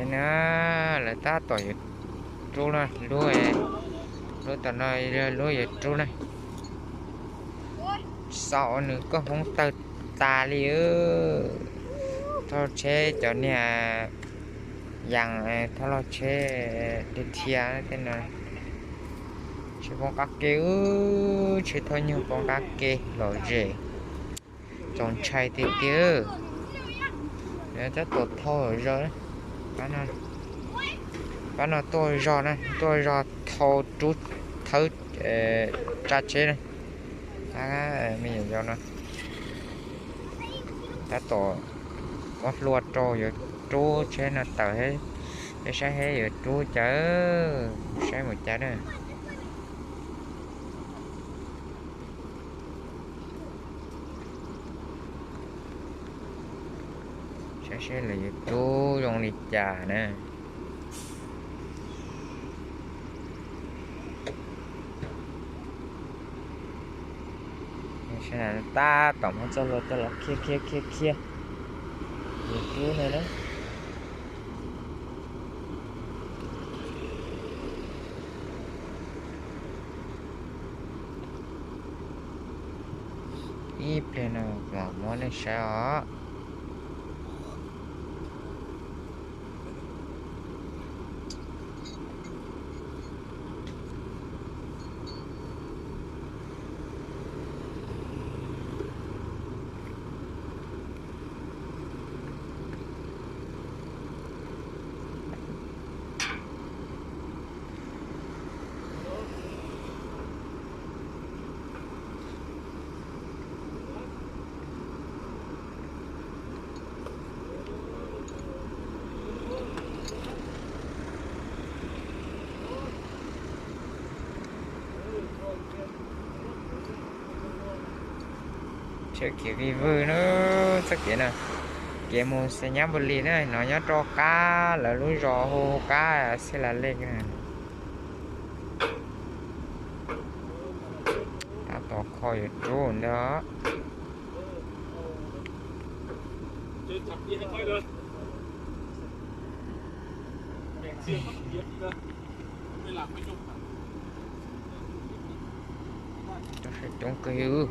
Na, lawv tab tom yuav rub na, lub, lub tom no, lub yuav rub na. Xav ua nws koj hoob tawg tas li. Thauj tsheb cov niag yas, thauj log tsheb dhia dhia tej no. Tsheb poob qab ke, tsheb thauj nyuag poob qab ke lom zem, txaus ntshai tiag tiag. Tab tom thauj zog, pab no tuaj zog na, tuaj zog thau rub thawb tsa tsheb na. Me nyuam yaus no tab tom muab hlua rau yuav rub tsheb no tawm, saib seb yuav rub cas, saib mus cas na. Saib seb lawv yuav rub zoo li cas na. Tab tom muab txoj hlua coj los khiab khiab khiab khiab, yuav rub no na. Ib pliag no mam muab nej saib os. Tsheb kev vij vwg na, txoj kev no, kev mus Xais Nyab Npus Lis na, no nyob rau qab lawv lub zos hu qab Xij Las Lej. Tab tom kho yuav rub ntag. Coob kawg li.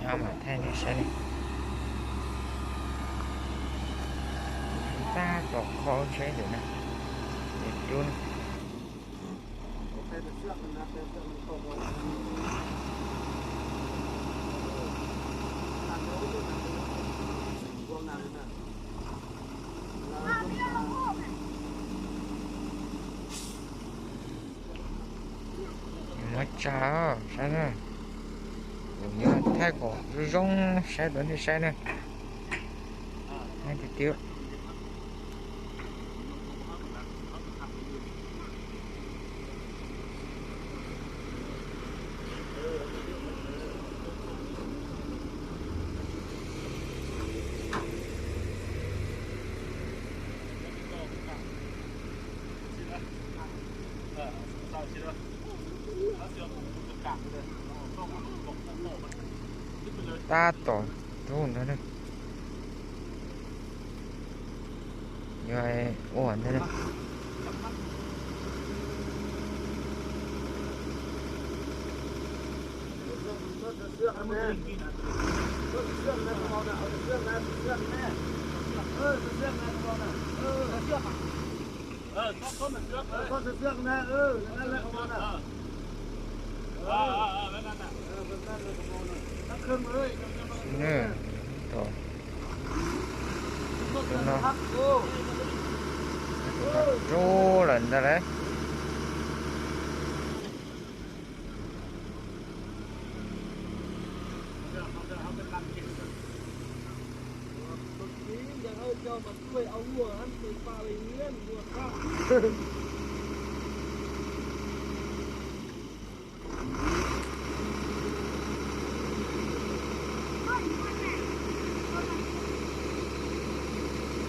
Ho mam thaij nej saib ne. Tab tom kho tsheb ntawm no, es rub. Muab tsa saib na. Kuv yuav thaij kom zoo zoo saib rau nej saib na. Tiag tiag. Tab tom rub ntag na. Yuav ua ntag na. Rub lawm ntag lauj.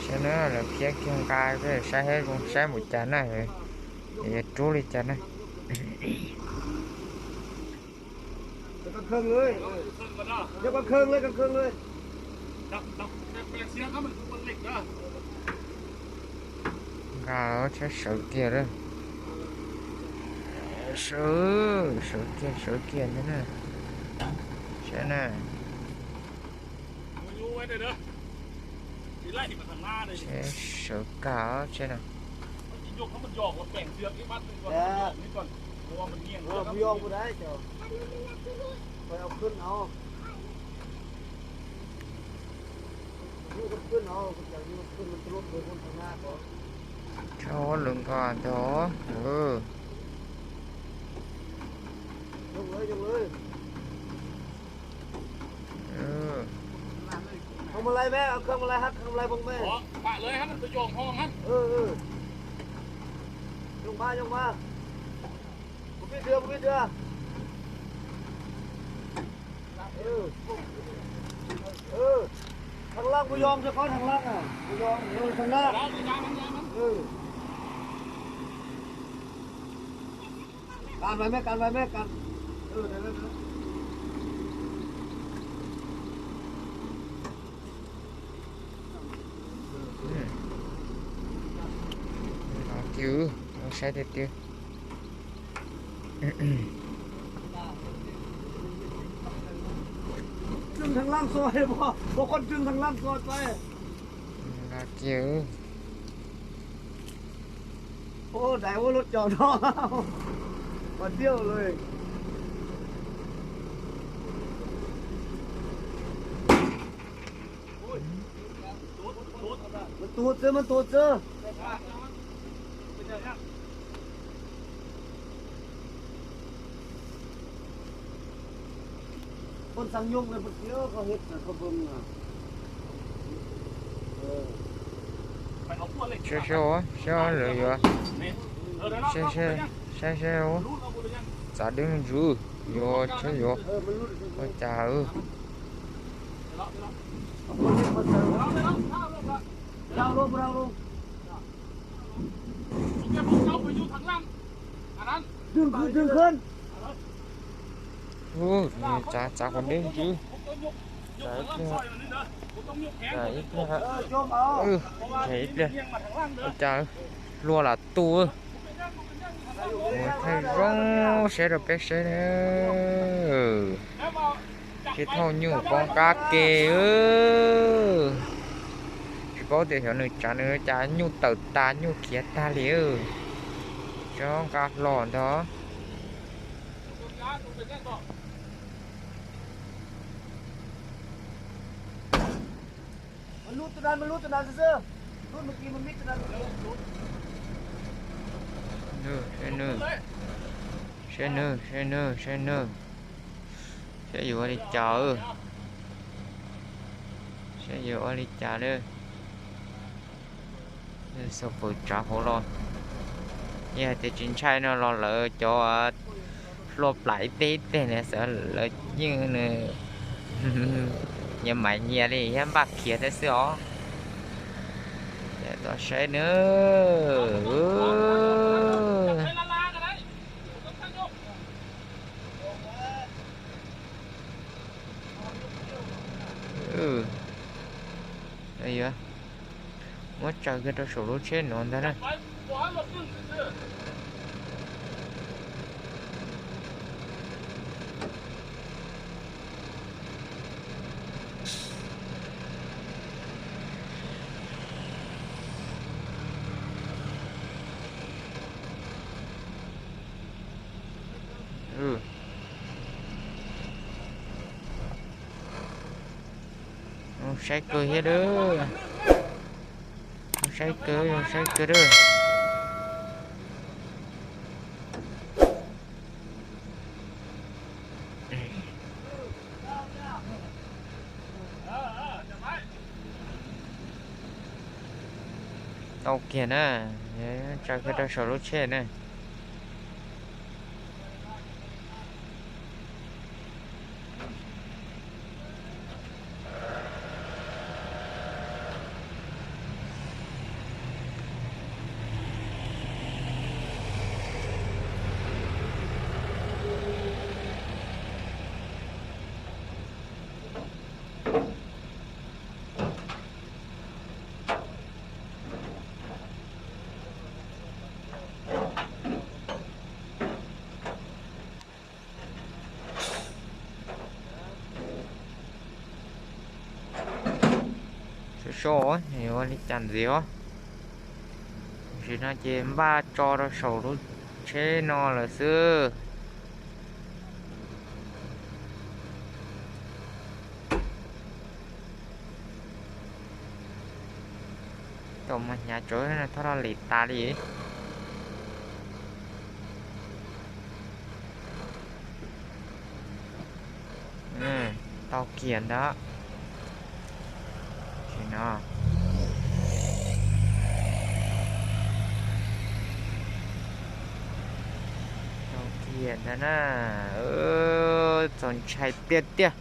Saib na, lawv khiav kiag nqa, saib seb zoo saib mus cas na, yuav rub li cas na. Kab khee li, kab khee li, kab khee li. Nqa tsheb sawv kiag lawm. Sawv, sawv kiag, sawv kiag ntag na. Saib na. Tsheb sawv kawg tsheb na. Tsheb huab lwm nkoj ntag. Thăng Long, Bù Yong cho có Thăng Long à. Bù Yong, ừ, Thăng Long. Ừ. Cạn vài mét, cạn vài mét, cạn. Ừ, để, để, để. Kiv, saib tiag tiag. Trưng thằng Lam soi, có con trưng thằng Lam soi, soi. Kiv. Ô, đáy ua lốt chó đó. Còn tiêu rồi. Mày tuột xưa, mày tuột xưa. Con sang nhung này một xíu, có hết là có bơm à. Saib saib, saib lawv yuav, saib saib, txav deb me ntsis, yuav tsheb yuav ua cas. Txav, txav qhov deb me ntsis. Txav ib pliag, txav ib pliag, ua cas hlua lam tu. Mus thaij zoo saib rau peb saib na. Tsis thauj nyuj poob qab ke. Tsis paub tias xyov nws tsav nws cas nyuj tawm tas nyuj khiav tag li. Tsob nqa hlo ntag. Saib nws, saib nws, saib nws, saib nws. Saib yuav ua li cas. Saib yuav ua li cas lawm. Xav pw tsav hauv los, yog hais tias tsis ntshai no los lawv cov hlua plam ib teg ib teg na xav lawv yeej nyias mam nyias li thiab npaj khiav thiab xwb os. Ces tau saib na. Muab tsaws kiag rau saum lub tsheb no ntag na. Saib kawg thiab lawm. Saib kawg, saib kawg lawm. Tau kiag na, tsaws kiag rau saum lub tsheb na. Tso, nws ua li cas ntxiv os. Tam sim no ces npaj tso rau saum lub tsheb no lawm xwb. Tau mas hnyav tsawv no, thaj loj lim tas li. Tau kiag ntawd. Tam sim no tau kiag ntawd na. Txaus ntshai tiag tiag.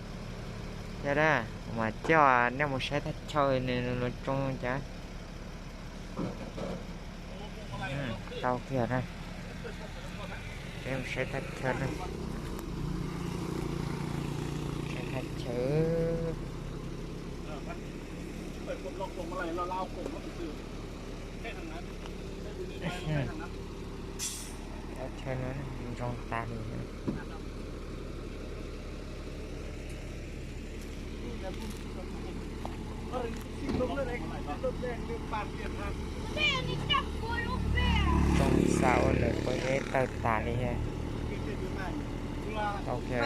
Yog na, mas coj nej mus saib thaj chaw nws los tsoo cas. Tau kiag na. Peb mus saib thaj chaw na. Saib thaj chaw. Thaj chaw no zoo tas li. Tsoo xav ua lawm, pob zeb tawg tas li thiab. Tau kiag.